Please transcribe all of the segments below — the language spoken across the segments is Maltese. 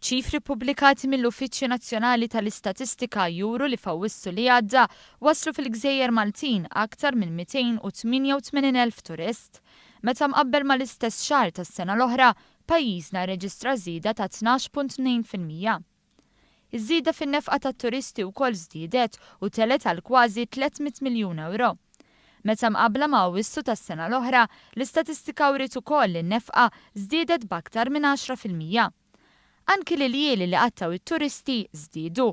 Ċifri ppubblikati mill-Uffiċċju Nazzjonali tal-Istatistika juru li f'Awwissu li għadda waslu fil-gżejjer Maltin aktar minn 288,000 turist. Meta mqabbel mal-istess xahar tas-sena l-oħra, pajjiżna rreġistra żieda ta' 12.2%. Iż-żieda fin-nefqa tat-turisti wkoll żdiedet u telgħet għal kważi 300 miljun ewro. Meta mqabbla ma' Awwissu tas-sena l-oħra, l-istatistika wriet ukoll li n-nefqa żdiedet b'aktar minn 10%. Anki l-iljieli li qattgħu t-turisti żdiedu.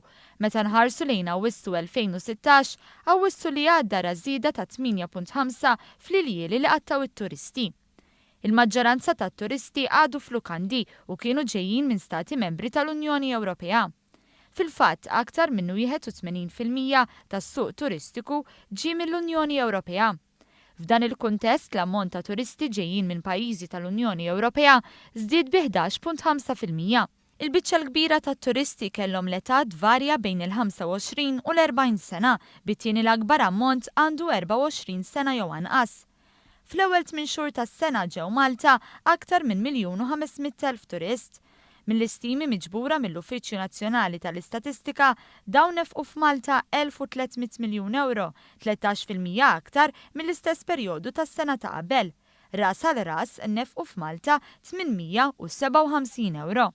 Meta nħarsu lejn Awwissu 2016, Awwissu li għadda ra żieda ta' 8.5 fl-iljieli li qattgħu t-turisti. Il-maġġoranza tat-turisti qagħdu f'lukandi u kienu ġejjin minn stati membri tal-Unjoni Ewropea. Fil-fatt, aktar minn 81% tas-suq turistiku ġie mill-Unjoni Ewropea. F'dan il-kuntest, l-ammont ta' turisti ġejjin minn pajjiżi tal-Unjoni Ewropea żdied bi 11.5%. Il-biċċa l-kbira tat-turisti kellhom l-età tvarja bejn il-25 u l-40 sena, bit-tieni l-akbar ammont għandu 24 sena jew anqas. Fl-ewwel tmien xhur tas-sena ġew Malta aktar minn 1,500,000 turist. Mill-istimi miġbura mill-Uffiċċju Nazzjonali tal-Istatistika, dawn nefqu f'Malta 1,300 miljun ewro, 13% aktar mill-istess perjodu tas-sena ta' qabel. Ras għal ras nefqu f'Malta 857 ewro.